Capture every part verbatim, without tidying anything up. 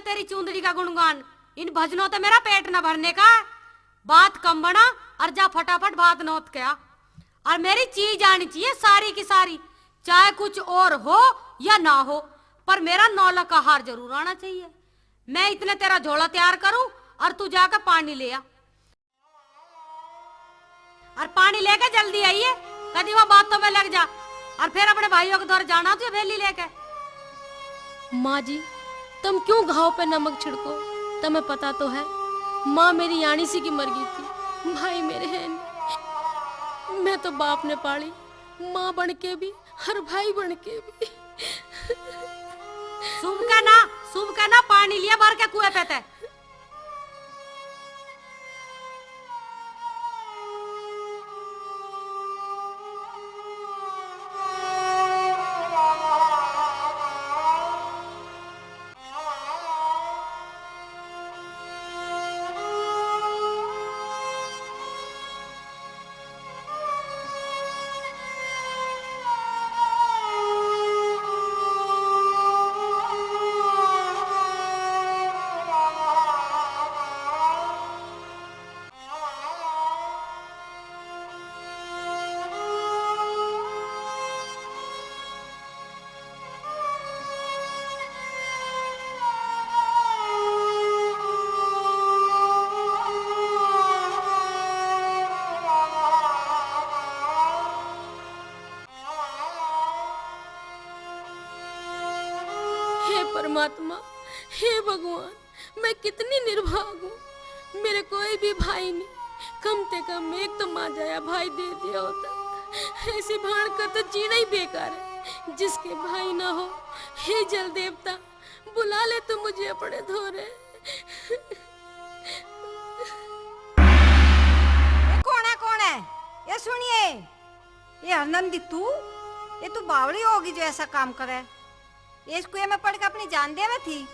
तेरी चूंदड़ी का गुणगान, इन भजनों ते मेरा पेट ना भरने का। बात कम बना और जा फटाफट बात नोत क्या। और मेरी चीज आनी चाहिए सारी की सारी, चाहे कुछ और हो या ना हो, पर मेरा नौलख का हार जरूर आना चाहिए। मैं इतने तेरा झोला तैयार करूं और तू जाकर पानी ले आ। और पानी लेके जल्दी आइए, कदी वो बातों में लग जा और फिर अपने भाइयों के दौर जाना तुझे भेली लेके। माँ जी, तुम क्यों घाव पे नमक छिड़को? तुम्हें पता तो है, माँ मेरी यानी सी की मर गई थी, भाई मेरे हैं नहीं। मैं तो बाप ने पाली, माँ बन के भी और भाई बन के भी। सुबह का ना, सुबह का ना पानी लिया भर के कुएं पे ते। हे परमात्मा, हे भगवान, मैं कितनी निर्भाग हूँ। मेरे कोई भी भाई नहीं, कम से कम एक तो माँ जाया भाई दे दिया होता। ऐसी भाण का तो जीना ही बेकार है, जिसके भाई ना हो। हे जल देवता, बुला ले तू मुझे अपने धोरे। ये कौन है, कौन है? ये सुनिए, ये हरनंदी तू, ये तू बावली होगी जो ऐसा काम करे। ये इस कुएं में पड़ के अपनी जान देवे थी।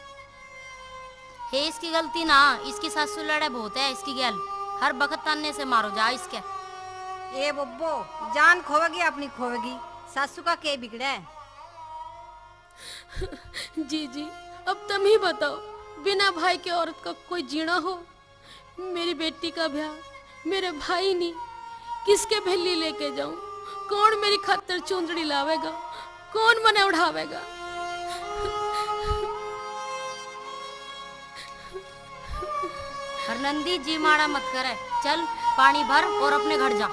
हे, इसकी गलती ना, इसकी सासू लड़े बहुत है इसकी गैल, हर बखत ताने से मारो जा इसके। ए बब्बो, जान खोवेगी अपनी खोवेगी, सासू का के बिगड़े है? जी जी, अब तुम ही बताओ, बिना भाई के औरत का कोई जीना हो? मेरी बेटी का ब्याह मेरे भाई नहीं, किसके भेली लेके जाऊं? कौन मेरी खातर चुंदड़ी लावेगा? कौन मने उठावेगा? हरनंदी, जी माड़ा मत करे, चल पानी भर और अपने घर जा।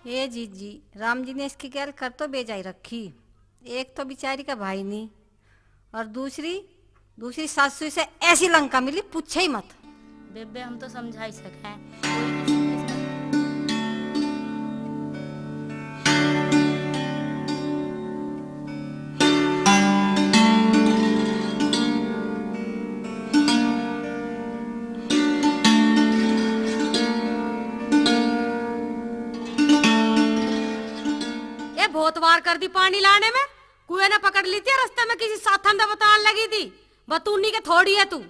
ए जीजी, राम जी ने इसकी गैल कर तो बेजाई रखी। एक तो बेचारी का भाई नहीं, और दूसरी, दूसरी सासू से ऐसी लंका मिली, पूछे ही मत। बेबे, हम तो समझा ही सके हैं। ए, बहुत वार कर दी पानी लाने में। कुएं ने पकड़ ली थी, रास्ते में किसी साथन दे बतान लगी थी। बतूनी के थोड़ी है तू।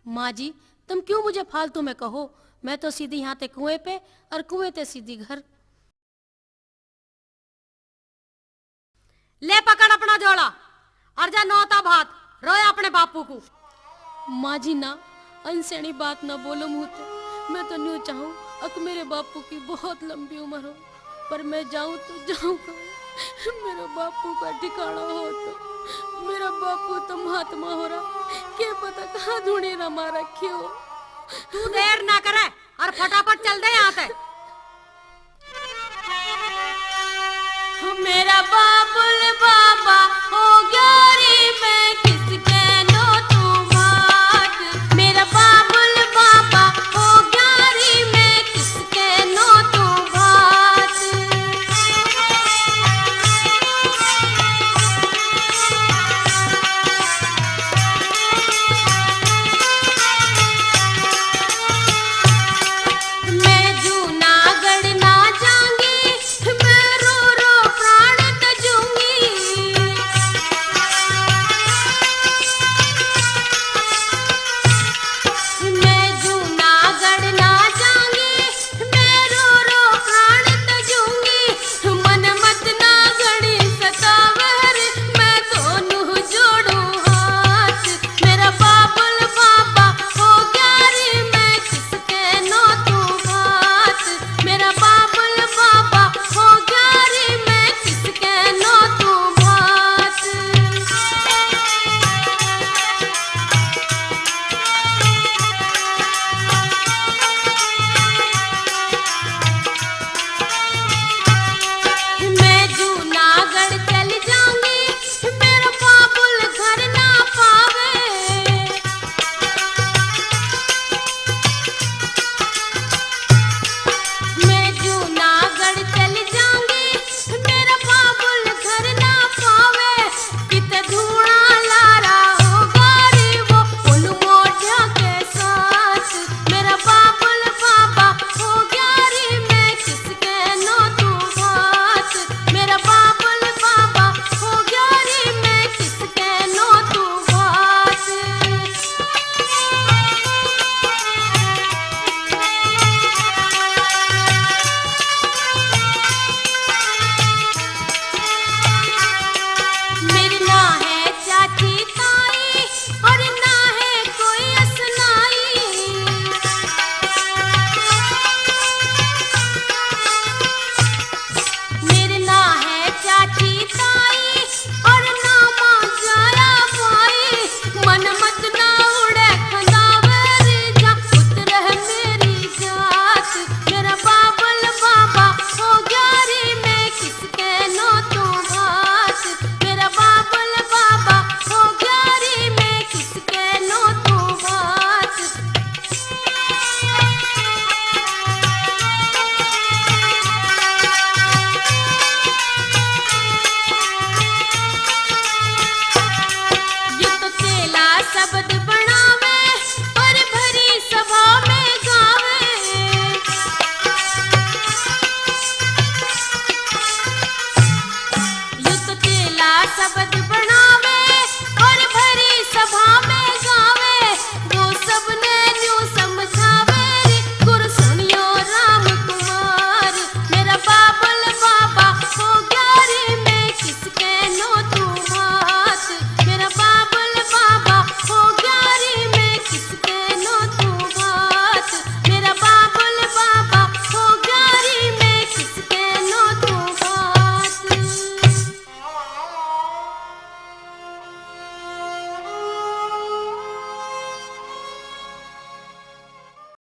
माँ जी, तुम क्यों मुझे फालतू में कहो? मैं तो सीधी यहाँ ते कुएं पे और कुएं ते सीधी घर। ले पकड़ अपना झोला और जा नौता भात रोया अपने बापू को। माँ जी ना, अनसैनी बात ना बोलो मुँह ते। मैं तो न्यू चाहूँ अक मेरे बापू की बहुत लंबी उम्र हो, पर मैं जाऊँ तो जाऊँ कहाँ? मेरा बापू का ठिकाना हो तो। मेरा बापू तो महात्मा हो रहा, के पता कहाँ धूणी रमा रखे हो। तू देर ना करे और फटाफट चल दे यहाँ से। मेरा बाप